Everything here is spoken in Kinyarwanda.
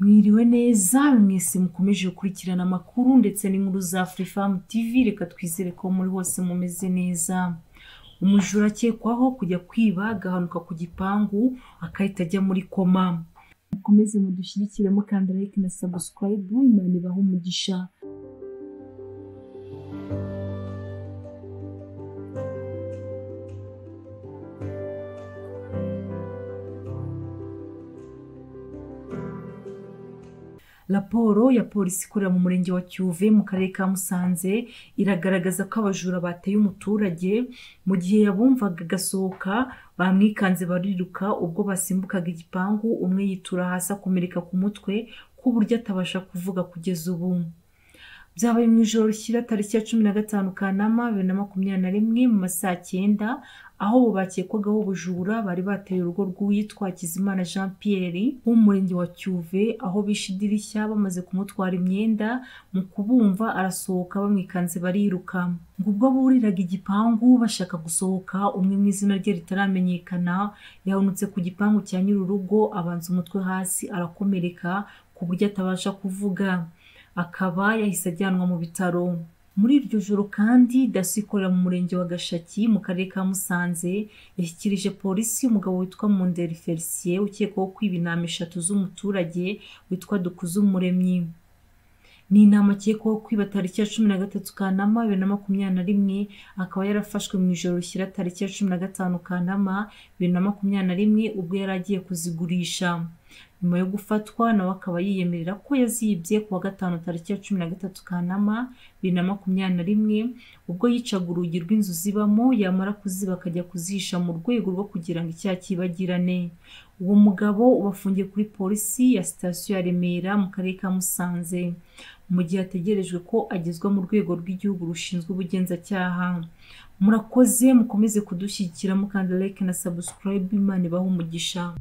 Mwiriwe neza mwese mukomeje gukurikirana amakuru ndetse n'inkuru za Afrifame TV, reka twizere ko muri hose mumeze neza. Umujura akekwaho kujya kwiba agahanuka ku gipangu akahita ajya muri koma. Mukomeze mudushyigikire mukanda like na subscribe, Imana ibahe umugisha. Raporo ya polisi ikorera mu murenge wa Cyuve mu karere ka Musanze iragaragaza ko abajura bateye umuturage mu gihe yabumvaga agasohoka bamwikanze bariruka, ubwo basimbukaga igipangu umwe yitura hasi akomereka ku mutwe ku buryo atabasha kuvuga kugeza ubu. Byabaye mu ijoro rishyira tariki ya 15 Kanama 2021 mu masaha 9, aho bo bakekwagaho ubujura bari bateye urugo rw'uwitwa Hakizimana Jean Pierre wo mu murenge wa Cyuve, aho bishe idirishya bamaze kumutwara imyenda, mu kubumva arasohoka bamwikanze bariruka. Ngo ubwo buriraga igipangu bashaka gusohoka, umwe mu izina rye ritaramenyekana yahunutse ku gipangu cya nyir'urugo abanza umutwe hasi arakomereka ku buryo atabasha kuvuga, akaba yahise ajyanwa mu bitaro. Muri iryo joro kandi daso ikorera mu murenge wa Gashaki mu karere ka Musanze yashyikirije polisi umugabo witwa Munderi Felicien ukekwaho kwiba intama 3 z'umuturage witwa Dukuzumuremyi. Ni intama akekwaho kwiba tariki ya 13 Kanama 2021, akaba yarafashwe mu ijoro rishyira tariki ya 15 Kanama 2021 ubwo yari agiye kuzigurisha. Nyuma yo gufatwa nawe akaba yiyemerera ko yazibye kuwa gatanu tariki ya 13 Kanama 2021 ubwo yicaga urugi rw'inzu zibamo, yamara kuziba akajya kuzihisha mu rwego rwo kugira ngo icyaha cyibagirane. Uwo mugabo ubafungiye kuri polisi ya sitasiyo ya Remera mu karere ka Musanze mu gihe ategerejwe ko agezwa mu rwego rw'igihugu rushinzwe ubugenzacyaha. Murakoze, mukomeze kudushyigikira mukanda like na subscribe, Imana ibahe umugisha.